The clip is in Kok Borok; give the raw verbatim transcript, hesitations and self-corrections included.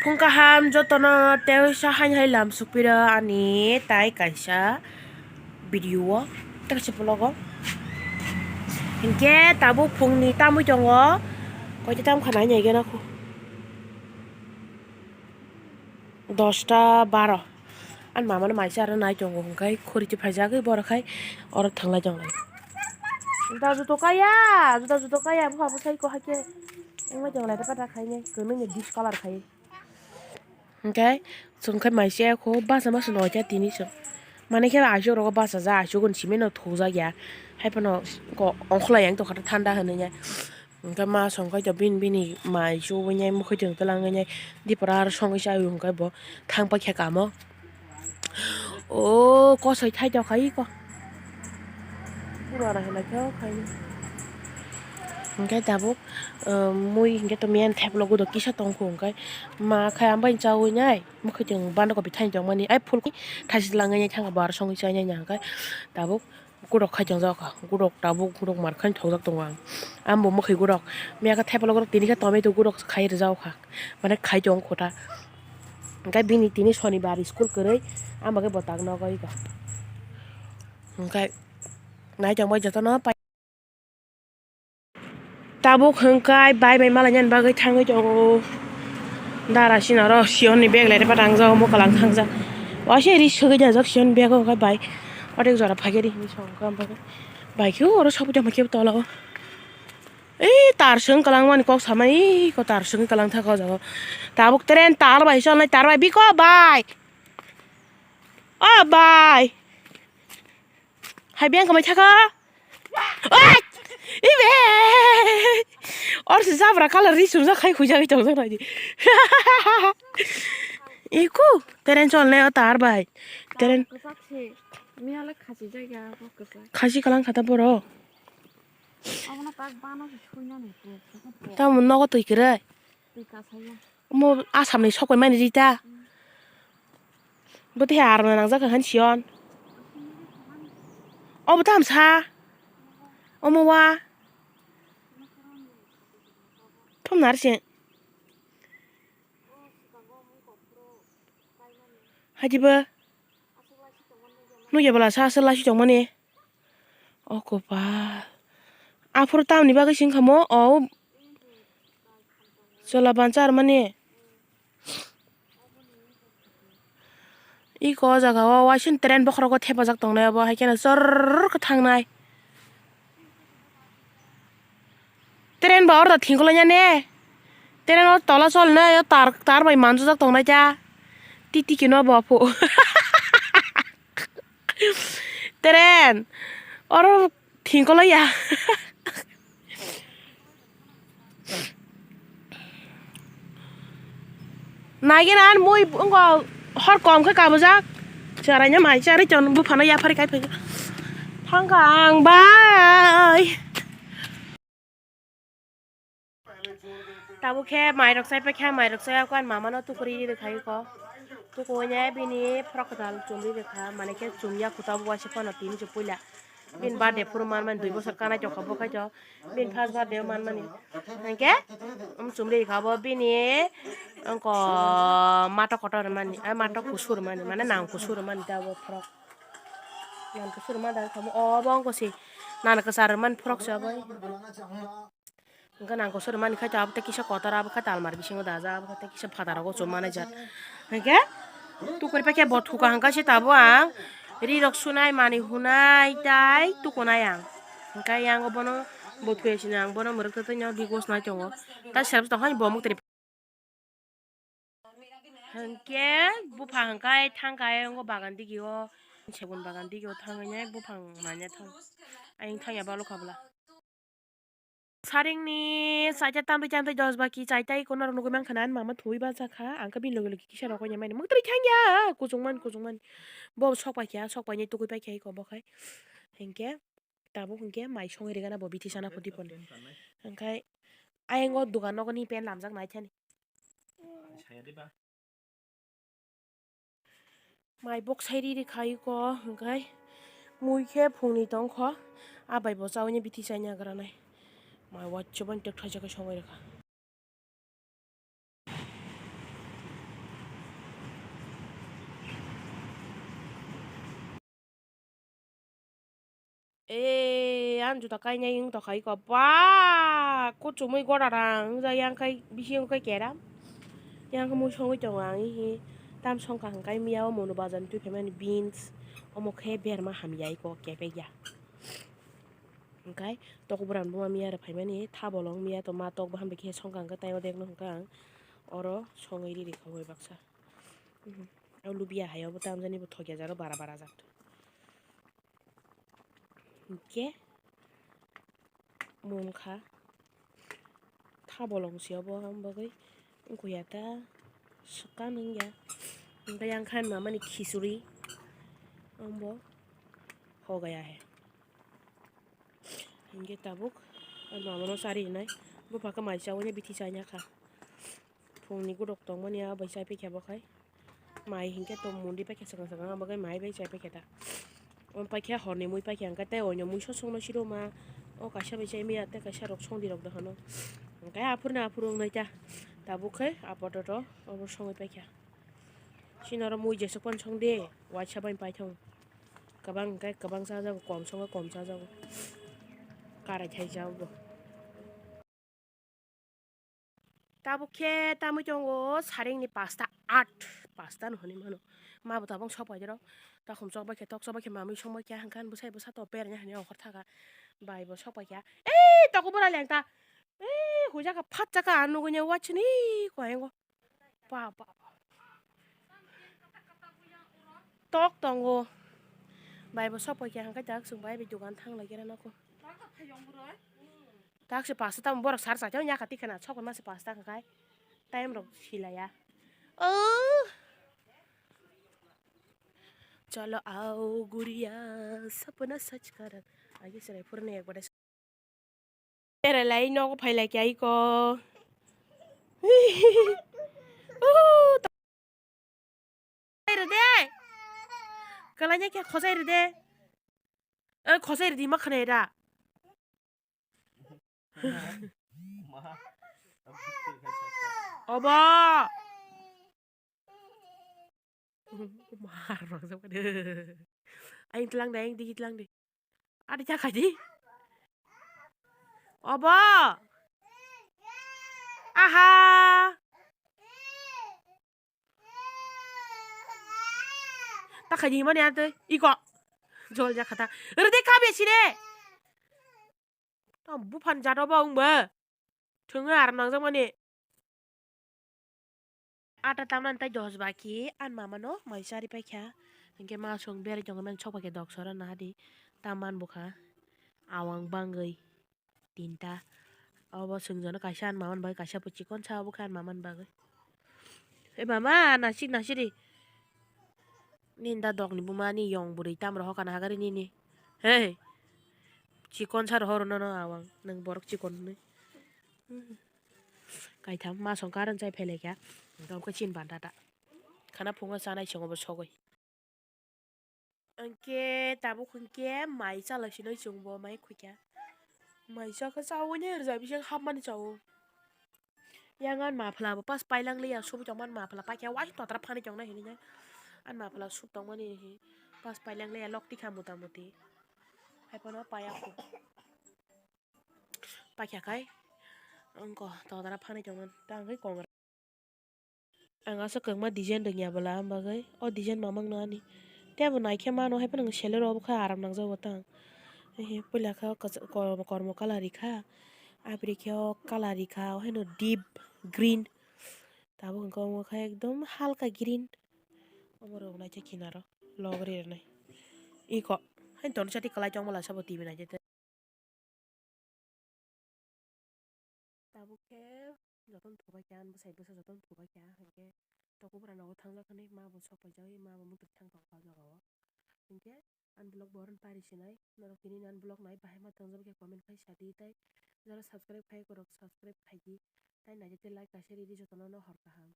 Phung kaham jotono tei sa hai hai lam sukpira ani tai kaisa video o tei kaisa vlog o. Hinkhe tabuk phungni tamwi tongo, koita tam kha nai nai gana khu. Dosta baro. Ani mamano maisa aro nai tongo, hwnkhe khori twi phaijagwi borok khai oro thwnglai tonglai. Juda juto kaya, juda juto kaya, bwkha bwsai ko hakhe wngmai tonglai, pata khainai, kwmwini dis colour khai. Hwnkhe chwng khe maisa kho basa masa noita tini chwng. Mane khe asuk rogo basa ja, asuk gun simi no thokjak ya. Haiphano ko ongkholai yang tongkha thanda hinwi ya. Hwnkhe ma songkhe to bini, bini mai chuwi nai, mwkhwtwng twlangwi nai, dipra aro songwi chawi hwnkhe bo thang paikha kamo. O kosoi thai tokha iko. Pura na hinai khe o khaini. Hwnkhe tabuk, um, mui hwnkhe to miyan theplo gudo kisa tongkhu hwnkhe ma khai ambai chawi nai, mwkhwtwng banda kopi thani tongmani, ai phul thasi twlangwi nai thangkha bo aro songwi chainai hwnkhe tabuk. Gurok khai tongjak kha, gurok tabuk gurok mar khai thokjak tongo ang. Ang bo mwkhwi gurok, miya khe thepalo gurok tini khe tomato gurok khai rwjak kha, mane khai tongo kota. Hwnkhe bini tini sonibar school kwrwi, ang bo khe bo tak nogo iko. Hwnkhe nai tongbai jotono pai. Tabuk hwnkhe bai bai malainani bagwi thangwi tongo. Dara sinaro siyonni bag lai repa tangjak, omo kwlang thangjak. Waisa ri swgwi dajak siyonni bag o hwnkhe bai. Otek jora phaikhe ri hinwi songkha omo bagwi. Bai khe oro sopui tongma khe tola o. Ei tar swng kwlang mani kok samani, ei ko tar swngwi kwlang thaka o jaga o. Tabuk tren tar bai cholnai tar bai biko bai. O bai. Hai beng kamai thaka. Oi! Ibe! Or se jabra color ri sumjak khai khujagwi tongjak nai di. Iku teren chol ne o tar bai. Teren Kwchak se. Miya le khasi jagya bo kwchak. Khasi kalang khata boro. Abono tak bano se suinani. Tamo nogo twi kwrwi. Twi kasaya. Omo Assam ni sok pai mani rita. Bo te arma nangjak kha han sion. Obo tam sa. Omo wa. Thum nar se. Haji ba. Nugya bwla sa aswk lasi tongmani. O kopal. Aphuru tamni bagwi singkha mo o chwla bansa rwmani. Iko o jaga o waising train bokhorogo thepajak tongnai obo, hai kheno chorr khe thangnai. Train ba orda thingkolaina ne. Train o tola cholnai o tar, tar bai manjujak tongnai ta. Titi kino bo phu. Train oro thingkolaiya. Naigena ani mui wngkha hor kom khe kabujak. Charaina mai charwi chon buphano yaphari kai phai. Thangkha ang bai. Tabuk khe mairok chai paikha, mairok chai ako ani mamano tukuri rikha iko. Tukuine bini frok kwtal chumri rikha, mane khe chumya khuta waisa phano tini se puila. Bini birthday phuru manmani dui bosor kanai tongkha bo khai to. Bini first birthday o manmani. Hwnkhe, um, chumri kha bo bini, wngkha mato kotor mani, eh, mato kusur mani, mane nang kusur mani ta bo frok. Nang kusur mani da khamu, o bo wngkha si nana kwchar mani frok se obo. Hwnkhe nang kusur mani khai ta abo tei kisa kotor abo khai ta almari bisingo dajak, abo khai tei kisa phataro chum manai jak. Hwnkhe tukuri paikhe bo thuka hwnkhe se tabuk ang ri rok sunai, mani hunai tai tukunai ang. Hwnkhe yang bono bo thuya sini ang bono mwrwk twi twi no bigos nai tongo. Tai servo tong hai bo mukti. Hwnkhe bupha hwnkhe thangkha ayang o bagan digi o, segun bagan digi o thangwi nai buphang manya thang. Ayang thangya balo khabla. Saringni chaita tamtwi tamtwi dos baki chaita iko norok nugui mankha na, ani mama thuwi bachakha, ang khe bini loge loge kisa rokoi ya mani. Mwktwi thangya, kuchung man, kuchung man. Bo sok paikha, sok painai tugui paikha iko bo khai. Hinkhe tabuk hinkhe mai songwi rigana bo bithi sana phuti phone. Hinkhe ayang o dugan nokni pen lamjak nai thani. Mai boksai riri khai ko, hwnkhe mui khe phungni tongkho, a bai bo chaui ni bithi chaina granai. Mai wachu ban tek thaisa khe songwi rwkha. Eh, ang juta kainai wng tongkha iko. Ba, kuchumui gorarang wngya, yang khai bisingo khai keram. Yang khe mui songwi tongo ang, ihi. Tam songkha hwnkhai miya o mono bazar ni twi phaimani beans. Omo khe berma hamya iko, kepekya. Hwnkhai tokbwrang buma miya rw phaimani, thabolong miya to ma tok bahan bai khe songkha hwnkhai tai odekno hwnkhai ang oro songwi riri kha bai baksa. Mhm. O lubiya hai obo tamjani bo thokya jaro bara bara jak. Hwnkhe mungkha thabolong se obo, aboni bagwi wngkha ya ta swkang wngya. Hwnkhe yang khan mamani khichuri, obo hogaya hai. Hwnkhe tabuk ani mamano chari rinai, bupha khe mai chaui bithi chaya kha. Phungni godok tongmani a bai chai paikha bo khai. Mai hinkhe to mundi paikha swkang swkang, abo khai mai bai chai paikha ta. Omo paikha horni mui paikha hwnkhe tei oino mui sosongno siro ma. O kaisa bai chai maya tei kaisa rok songdi rok dohano. Hwnkhe aphurni aphuru wngnai ta. Tabuk khai apototo obo songwi paikha. Chini oro mui jesuk phano songdi, waisa bai paithang. Kwbang hwnkhe kwbang chajago, kom songkhe kom chajago. Karai thai cha obo. Tabuk khe tamwi tongo saringni pasta, at pasta no hinwi mano. Ma bo tabuk sok pai jero. Takhum chok bai khe, tok chok bai khe, mamwi song bai khe, hwnkhai bwsai bwsa to bereng hinwi okhor thaka. Bai bo sok pai khe. Ei, toko bwra leng ta. Ei, huja kha phat chaka, ang nugwi ne watch ni koyengo. Pa, pa, pa. Tok tongo. Bai bo sok pai khe, hwnkhai tak chwng bai bai dogan thang lai khe rw nokho. Tak se pasta tamo borok sar sa chao nya kha tikhe na sok ma se pasta kha khai. Time rok silaya. Oh. Chalo ao guriya sapna sach karan. Agi serai phurni ek bada. Berai lai nogo phai lai kya iko. Khosai rw de. Kalanya khe khosai rw de. Oi, khosai rw di, ma khanai da. Obo. Mar rok jabo de. Aing tlang de, aing digi tlang de. Ada jakha di. Obo. Aha. Ta khaidi mani ante iko. Jol ja khata. Rede ka besi re. Tam buphan jado ba ungba. Thunga ar nangjak mani. Ata tamna tai dos baki an mama no mai chari paikha. Hingke ma song beri tongo men sok paikha dok sora na hadi. Taman bukha. Awang bangwi. Tinta. Obo swngjano kaisa an maman bagwi, kaisa bo chikon sa obo khe an maman bagwi. E mama, nasik nasiri. Nini da dogni buma ni yong bwrwi tam rohor kana hagari nini. Hei. Chikon sa rohor nono awang. Nwng borok chikon hwnwi. Kaitham masong karon chai phelaikha. Hwnkhe chin banda ta. Khana phungo chanai chwng obo sogwi. Hwnkhe tabuk hwnkhe mai chalai sinai chwngbo mai khukya. Mai chakhe chaui ne rwjak bising hapmani chao. Yang an mafla bo pas pailang liya subui tongmani mafla paikhe waisa totra phani tongnai hinwi an mafla sub tongmani hi pas pailang liya lok tikha mota moti. Haiphano paiya kho. Paikha khai wngkha totra phani tongmani tangwi kongra. Ang aswk kwbangma design rwngya bwla, am bagwi o design mamang no ani. Tei bo naikhe mano, hai phano selero obo khe aram nangjago tang. Puila khe o kwchak, kormo, kormo colour rikha, aboni khe o colour rikha, o haino deep green. Tabuk hwnkhe omo khe ekdom halka green. Omo rwgwk naikhe kinaro logri rwnai. Iko haino tonwi chati kwlai tongma lasa bo T V naikhe. Tabuk khe jotono thubaikha, ani bwsai bwsa jotono thubaikha, hinkhe tokobwra nogo thangjak hwnwi ma bo sok paijagwi ma bo muitu thangkha o jagao. Hinkhe ani vlog bo oro pari sinai, norok tini ani vlog nai bahai ma tongjakbaikha comment khai sadi, tei jara subscribe khai kwrwk subscribe khaidi, tei naidi tei like kaisa ridi jotono no hor kaham.